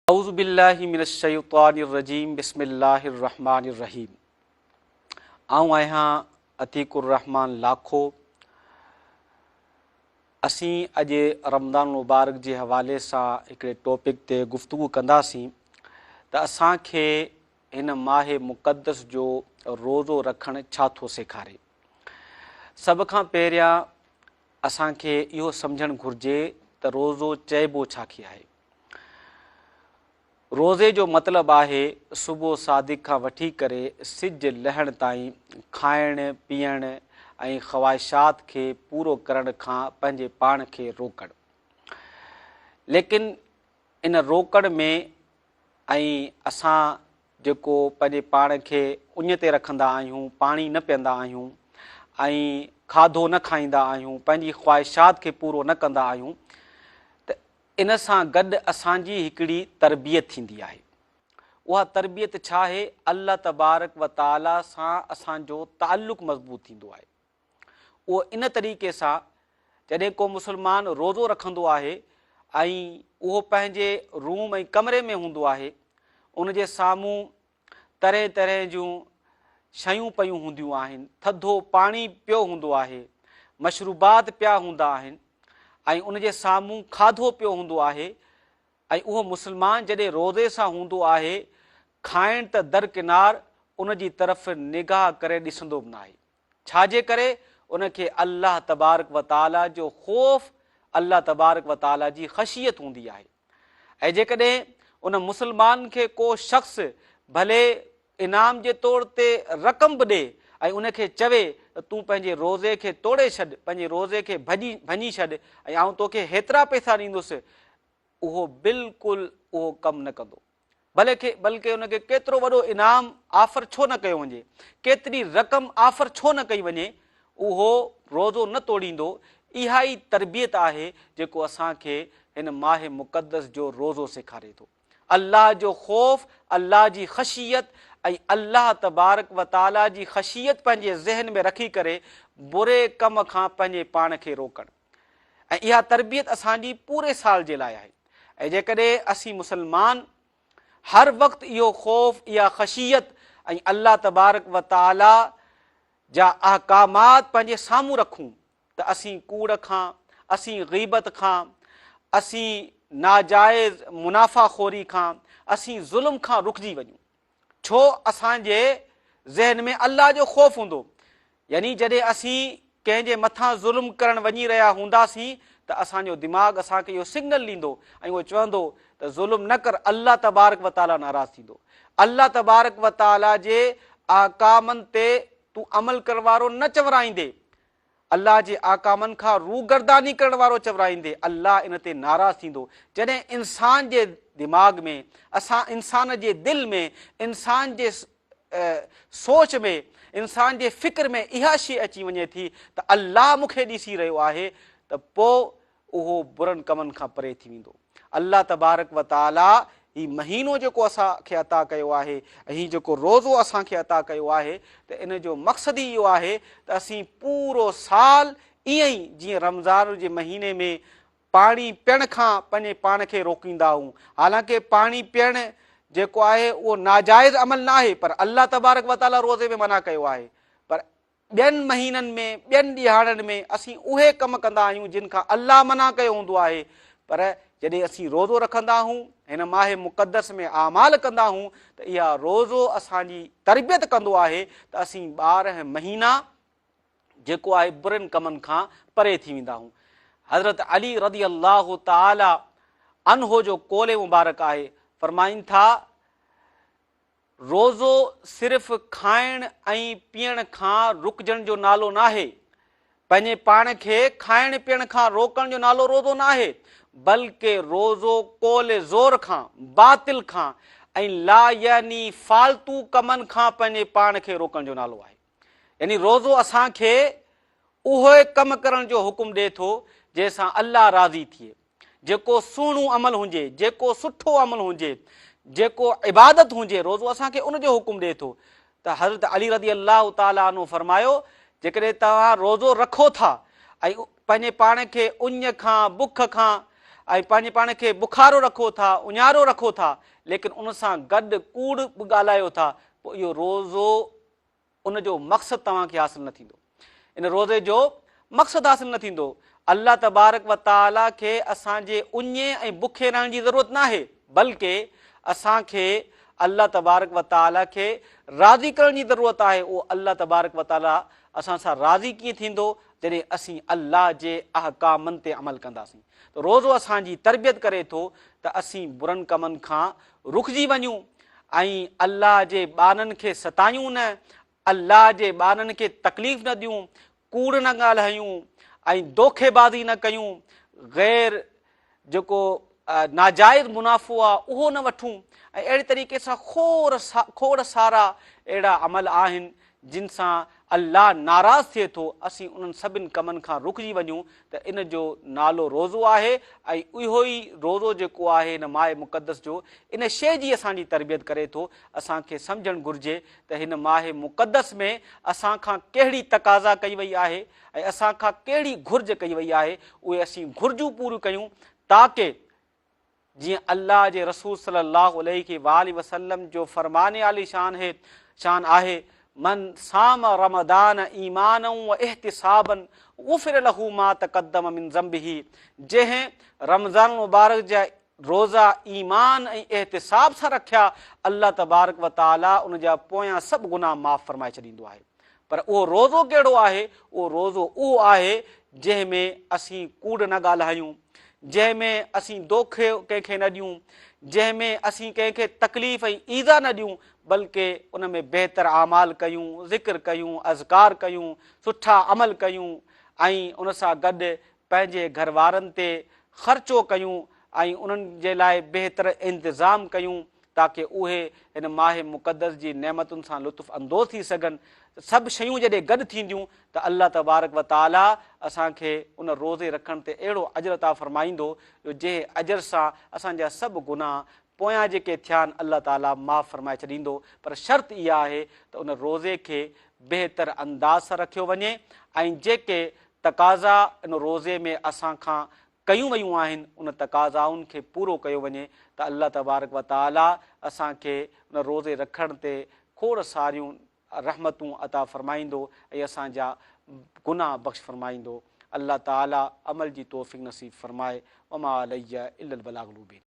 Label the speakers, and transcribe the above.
Speaker 1: اعوذ بالله من الشيطان الرجيم بسم الله الرحمٰن الرحيم آئون آهيان عتيق الرحمٰن لاکو اسين اڄ رمضان المبارڪ جي حوالي سان هڪڙي ٽاپڪ تي گفتگو ڪنداسين ته اسان کي هن ماهه مقدس جو روزو رکڻ ڇا ٿو سيکاري. سڀ کان پهريان اسان کي اهو سمجهڻ گهرجي ته روزو چئبو ڇا کي آهي. روزي جو مطلب آهي صبح صادق کان وٺي ڪري سج لهڻ تائين کائڻ، پيئڻ ۽ خواهشات کي پورو ڪرڻ کان پنهنجي پاڻ کي روڪڻ. ليڪن ان روڪڻ ۾ ۽ اسان جيڪو پنهنجي پاڻ کي اڃ تي رکندا آهيون، پاڻي نه پيئندا آهيون ۽ کاڌو نه کائيندا آهيون، پنهنجي خواهشات کي پورو نه ڪندا آهيون ته ان سان گڏ اسان جي هڪڙي تربيت ٿيندي آهي. اها تربيت ڇا آهي؟ الله تبارڪ و تعاليٰ سان اسان جو تعلق مضبوط ٿيندو آهي. اهو ان طريقي سان جڏهن ڪو مسلمان روزو رکندو آهي ۽ اهو پنهنجي روم ۽ ڪمري ۾ هوندو آهي، ان جي سامهون طرح طرح جون شيون پيون هونديون آهن، ٿڌو پاڻي پيو هوندو آهي، مشروبات پيا هوندا آهن ۽ ان جي سامهون کاڌو پيو هوندو آهي ۽ اهو مسلمان جڏهن روزي سان هوندو آهي، کائڻ ته درڪنار ان جي طرف نگاهه ڪري ڏسندو به ناهي. ڇا جي ڪري ان کي الله تبارڪ و تعاليٰ جو خوف، الله تبارڪ و تعاليٰ جي خشيت هوندي آهي ۽ جيڪڏهن ان مسلمان کي ڪو شخص ڀلي انعام جي طور تي رقم به ڏي ۽ ان کي چوي ته تون پنهنجي روزي کي توڙي ڇڏ، پنهنجي روزي کي ڀڄي ڀڃي ڇڏ ۽ آئون توکي هيترا پئسا ڏيندس، اهو بلڪل اهو ڪم نه ڪندو. بلڪه بلڪه ان کي ڪيترو وڏو انعام آفر ڇو نه ڪيو وڃي، ڪيتري رقم آفر ڇو نه ڪئي وڃي، اهو روزو نه توڙيندو، اها ئي تربيت آهي جيڪو اسان کي هن ماهه مقدس جو روزو سيکاري ٿو. الله جو خوف، الله جي خشيت ۽ الله تبارڪ و تعاليٰ جي خشيت پنهنجي ذهن ۾ رکي ڪري بري ڪم کان پنهنجي پاڻ کي روڪڻ ۽ اها تربيت اسان جي پوري سال جي لاء آهي. ۽ جيڪڏهن اسين مسلمان هر وقت اهو خوف، اها خشيت ۽ الله تبارڪ و تعاليٰ جا احڪامات پنهنجي سامهون رکون ته اسين ڪوڙ کان، اسين غيبت کان، اسين ناجائز منافع خوري کان، اسين ظلم کان رڪجي وڃون. ڇو اسان جي ذهن ۾ الله جو خوف هوندو يعني جڏهن اسين ڪنهن جي مٿان ظلم ڪرڻ وڃي رهيا هونداسين ته اسان جو دماغ اسان کي اهو سگنل ڏيندو ۽ اهو چوندو ته ظلم نه ڪر الله تبارڪ و تعاليٰ ناراض ٿيندو الله تبارڪ و تعاليٰ جي احڪامن تي تون عمل ڪرڻ وارو نه چورائيندي الله جي احڪامن کان روگرداني ڪرڻ وارو چورائيندي الله ان تي ناراض ٿيندو. جڏهن انسان جي دماغ ۾، اسان انسان جي دل ۾، انسان جي سوچ ۾، انسان جي فڪر ۾ اها شيء اچي وڃي ٿي ته الله مون کي ڏسي رهيو آهي ته پوء اهو برن ڪمن کان پري ٿي ويندو. الله تبارڪ و تعاليٰ هي مهينو جيڪو اسان کي عطا ڪيو آهي ۽ هي جيڪو روزو اسان کي عطا ڪيو آهي ته ان جو مقصد ئي اهو آهي ته اسين پورو سال ائين ئي جيئن رمضان جي مهيني ۾ پاڻي پيئڻ کان پنهنجي پاڻ کي روڪيندا آهيون حالانڪه پاڻي پيئڻ جيڪو آهي اهو ناجائز عمل ناهي پر الله تبارڪ و تعاليٰ روزي ۾ منع ڪيو آهي پر ٻين مهينن ۾ ٻين ڏهاڙن ۾ اسين اهي ڪم ڪندا آهيون جن کان الله منع ڪيو هوندو آهي پر جڏهن اسين روزو رکندا آهيون هن ماهه مقدس ۾ اعمال ڪندا آهيون ته اها روزو اسان جي تربيت ڪندو آهي ته اسين 12 مهينا جيڪو آهي برن ڪمن کان پري ٿي ويندا آهيون. حضرت علي رضي الله تعالي عنه جو قول مبارڪ آهي فرمائن ٿا روزو صرف کائڻ ۽ پيئڻ کان رڪجڻ جو نالو ناهي. پنهنجي پاڻ کي کائڻ پيئڻ کان روڪڻ جو نالو روزو ناهي، بلڪه روزو قول زور کان، باطل کان ۽ لايعني فالتو ڪمن کان پنهنجي پاڻ کي روڪڻ جو نالو آهي. يعني روزو اسان کي اهي ڪم ڪرڻ جو حڪم ڏئي ٿو، جنهن سان الله راضي ٿئي. جيڪو سهڻو عمل هجي، جيڪو سٺو عمل هجي، جيڪو عبادت هجي، روزو اسان کي ان جو حڪم ڏئي ٿو ته حضرت علي رضي الله تعالٰي عنه فرمايو، جيڪڏهن توهان روزو رکو ٿا ۽ پنهنجي پاڻ کي اڃ کان، بک کان ۽ پنهنجي پاڻ کي بکارو رکو ٿا، اڃارو رکو ٿا، ليڪن ان سان گڏ ڪوڙ به ڳالهايو ٿا، پوء اهو روزو ان جو مقصد توهان کي حاصل نه ٿيندو. ان روزي جو مقصد حاصل نه ٿيندو. الله تبارڪ و تعاليٰ کي اسان جي اڃي ۽ بکي رهڻ جي ضرورت ناهي، بلڪه اسان کي الله تبارڪ و تعاليٰ کي راضي ڪرڻ جي ضرورت آهي. اهو الله تبارڪ و تعاليٰ اسان سان راضي ڪيئن ٿيندو؟ جڏهن اسين الله جي احڪامن تي عمل ڪنداسين. ته روزو اسان جي تربيت ڪري ٿو ته اسين برن ڪمن کان رڪجي وڃون ۽ الله جي ٻانهن کي ستايون نه، الله جي ٻانهن کي تڪليف نه ڏيون، ڪوڙ نه ڳالهايون ۽ دوکي بازي نه ڪيون، غير جيڪو ناجائز منافعو آهي اهو نه وٺون ۽ اهڙي طريقي سان کوڙ سارا اهڙا عمل آهن جن سان الله ناراض ٿئي ٿو، اسين انهن سڀن ڪمن کان رڪجي وڃون ته ان جو نالو روزو آهي ۽ اهو ئي روزو جيڪو آهي هن ماهه مقدس جو ان شيء جي اسان جي تربيت ڪري ٿو. اسان کي سمجهڻ گهرجي ته هن ماهه مقدس ۾ اسان کان ڪهڙي تقاضا ڪئي وئي آهي ۽ اسان کان ڪهڙي گهرج ڪئي وئي آهي، اهي اسين گهرجون پوريون ڪيون تاڪه جيئن الله جي رسول صلي الله عليه واٰله وسلم جو فرمان عالي شان هي شان آهي، من صام رمضان ايمانا واحتسابا غفر له ما تقدم من ذنبه جنهن رمضان المبارڪ جا روزا ايمان ۽ احتساب سان رکيا الله تبارڪ وتعالي ان جا پويان سڀ گناهه معاف فرمائي ڇڏيندو آهي. پر اهو روزو ڪهڙو آهي؟ اهو روزو اهو آهي جنهن ۾ اسين ڪوڙ نه ڳالهايون، جنهن ۾ اسين دوکو ڪنهن کي نه ڏيون، جنهن ۾ اسين ڪنهن کي تڪليف ۽ ايذاء نه ڏيون، بلڪه ان ۾ بهتر اعمال ڪيون، ذڪر ڪيون، اذڪار ڪيون، سٺا عمل ڪيون ۽ ان سان گڏ پنهنجي گهر وارن تي خرچو ڪيون ۽ انهن جي لاء بهتر انتظام ڪيون تاڪه اهي هن ماهه مقدس جي نعمتن سان لطف اندوز ٿي سگهن. سڀ شيون جڏهن گڏ ٿينديون ته الله تبارڪ و تعالي اسان کي ان روزي رکڻ تي اهڙو اجر عطا فرمائيندو جو جنهن اجر سان اسان جا سڀ گناهه پويان جيڪي ٿيا آهن الله تعالي معاف فرمائي ڇڏيندو پر شرط اها آهي ته ان روزي کي بهتر انداز سان رکيو وڃي ۽ جيڪي تقاضا ان روزي ۾ اسان کان ڪيون ويون آهن ان تقاضائن کي پورو ڪيو وڃي ته الله تبارڪ و تعالي اسان کي ان روزي رکڻ تي کوڙ ساريون رحمتون عطا فرمائيندو ۽ اسان جا گناهه بخش فرمائيندو. الله تعالي عمل جي توفيق نصيب فرمائي. وما علي الا البلاغ المبين.